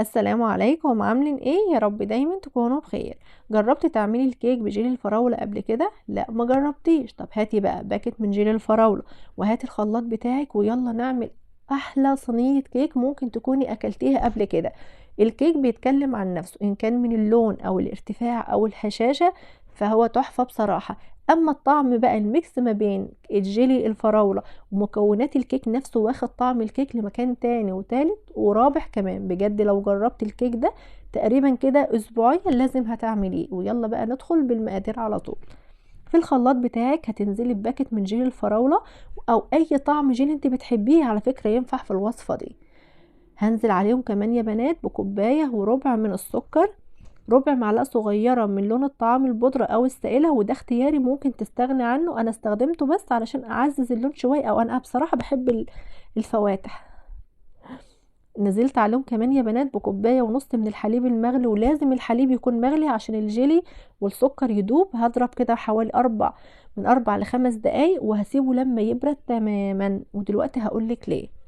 السلام عليكم، عاملين ايه؟ يا رب دايما تكونوا بخير. جربتي تعملي الكيك بجيلي الفراولة قبل كده؟ لا ما جربتيش. طب هاتي بقى باكت من جيلي الفراولة وهاتي الخلاط بتاعك ويلا نعمل احلى صينية كيك ممكن تكوني اكلتيها قبل كده. الكيك بيتكلم عن نفسه، ان كان من اللون او الارتفاع او الهشاشة فهو تحفة بصراحة. اما الطعم بقى، ال mix ما بين الجيلي الفراولة ومكونات الكيك نفسه واخد طعم الكيك لمكان تاني وتالت ورابع كمان. بجد لو جربت الكيك ده تقريبا كده اسبوعيا لازم هتعمليه. ويلا بقى ندخل بالمقادير على طول. في الخلاط بتاعك هتنزلي بباكت من جيلي الفراولة او اي طعم جيلي انت بتحبيه، على فكرة ينفع في الوصفة دي. هنزل عليهم كمان يا بنات بكوباية وربع من السكر، ربع معلقة صغيرة من لون الطعام البودرة او السائلة، وده اختياري ممكن تستغني عنه، انا استخدمته بس علشان اعزز اللون شوية، او انا بصراحة بحب الفواتح. نزلت عليهم كمان يا بنات بكوباية ونص من الحليب المغلي، ولازم الحليب يكون مغلي عشان الجيلي والسكر يدوب. هضرب كده حوالي من 4 ل5 دقايق وهسيبه لما يبرد تماما. ودلوقتي هقولك ليه.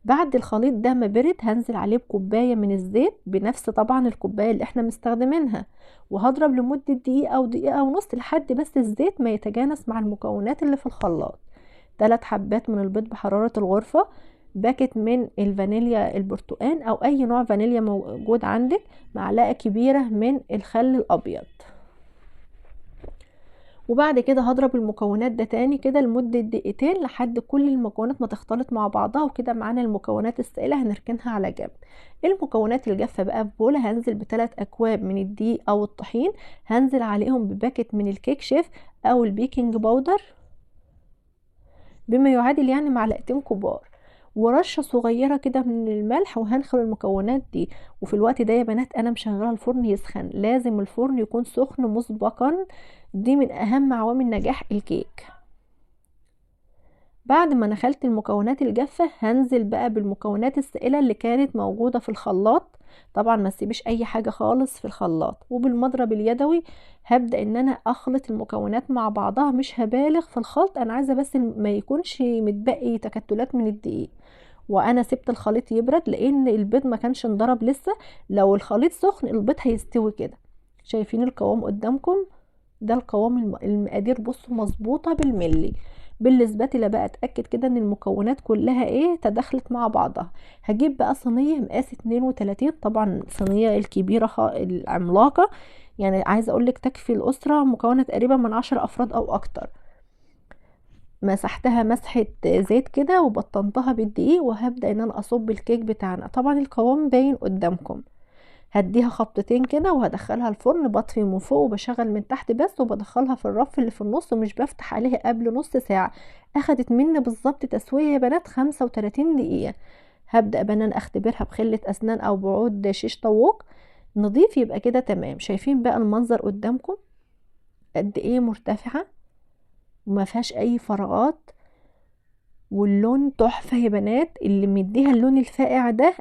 بعد الخليط ده ما برد هنزل عليه بكوباية من الزيت بنفس طبعا الكوباية اللي احنا مستخدمينها، وهضرب لمدة دقيقة او دقيقة ونص لحد بس الزيت ما يتجانس مع المكونات اللي في الخلاط. 3 حبات من البيض بحرارة الغرفة، باكت من الفانيليا البرتقان او اي نوع فانيليا موجود عندك، معلقة كبيرة من الخل الابيض. وبعد كده هضرب المكونات ده تاني كده لمدة دقيقتين لحد كل المكونات ما تختلط مع بعضها. وكده معانا المكونات السائلة هنركنها على جنب. المكونات الجافة بقى في بولة هنزل بثلاث اكواب من الدقيق او الطحين، هنزل عليهم بباكت من الكيك شيف او ال baking powder بما يعادل يعني معلقتين كبار، ورشة صغيرة كده من الملح، وهنخل المكونات دي. وفي الوقت ده يا بنات انا مشغلة الفرن يسخن، لازم الفرن يكون سخن مسبقا، دي من اهم عوامل نجاح الكيك. بعد ما نخلت المكونات الجافة هنزل بقى بالمكونات السائلة اللي كانت موجودة في الخلاط، طبعا ما تسيبيش اي حاجة خالص في الخلاط. وبالمضرب اليدوي هبدأ ان انا اخلط المكونات مع بعضها، مش هبالغ في الخلط، انا عايزة بس ما يكونش متبقي تكتلات من الدقيق. وانا سبت الخليط يبرد لان البيض ما كانش انضرب لسه، لو الخليط سخن البيض هيستوي كده. شايفين القوام قدامكم؟ ده القوام، المقادير بصوا مظبوطة بالملي. بالسباتيلا بقى اتاكد كده ان المكونات كلها ايه تداخلت مع بعضها. هجيب بقى صينية مقاس 32، طبعا صينية الكبيرة العملاقة، يعني عايزه اقولك تكفي الاسرة مكونة تقريبا من 10 افراد او اكتر. مسحتها مسحه زيت كده وبطنتها بالدقيق، وهبدا ان انا اصب الكيك بتاعنا. طبعا القوام باين قدامكم. هديها خبطتين كده وهدخلها الفرن، بطفي من فوق وبشغل من تحت بس، وبدخلها في الرف اللي في النص ومش بفتح عليها قبل نص ساعة. اخدت مني بالظبط تسوية يا بنات 35 دقيقة. هبدأ بقى ان انا اختبرها بخلة اسنان او بعود شيش طاووق نضيف، يبقى كده تمام. شايفين بقى المنظر قدامكم قد ايه مرتفعة وما فيهاش اي فراغات، واللون تحفة يا بنات. اللي مديها اللون الفاقع ده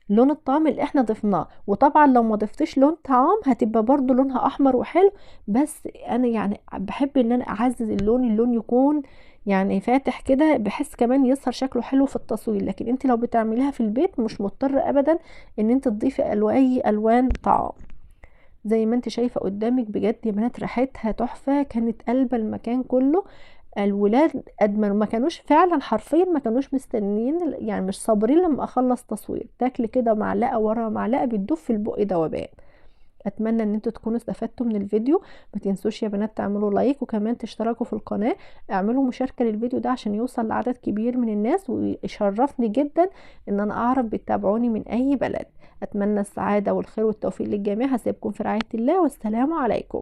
لون الطعام اللي احنا ضفناه، وطبعا لو ما ضفتيش لون طعام هتبقى برضو لونها احمر وحلو، بس انا يعني بحب ان انا اعزز اللون، اللون يكون يعني فاتح كده بحيث كمان يظهر شكله حلو في التصوير. لكن انت لو بتعمليها في البيت مش مضطرة ابدا ان انت تضيفي اي الوان طعام. زي ما انت شايفة قدامك بجد يا بنات ريحتها تحفة، كانت قلبة المكان كله. الولاد ادمنوا، ما كانوش فعلا حرفيا ما كانوش مستنيين، يعني مش صابرين لما اخلص تصوير. تاكل كده معلقه ورا معلقه بتدوب في البق دوبان. اتمنى ان انتوا تكونوا استفدتوا من الفيديو. ما تنسوش يا بنات تعملوا like وكمان تشتركوا في القناة، اعملوا مشاركة للفيديو ده عشان يوصل لعدد كبير من الناس، ويشرفني جدا ان انا اعرف بتتابعوني من اي بلد. اتمنى السعادة والخير والتوفيق للجميع. هسيبكم في رعاية الله، والسلام عليكم.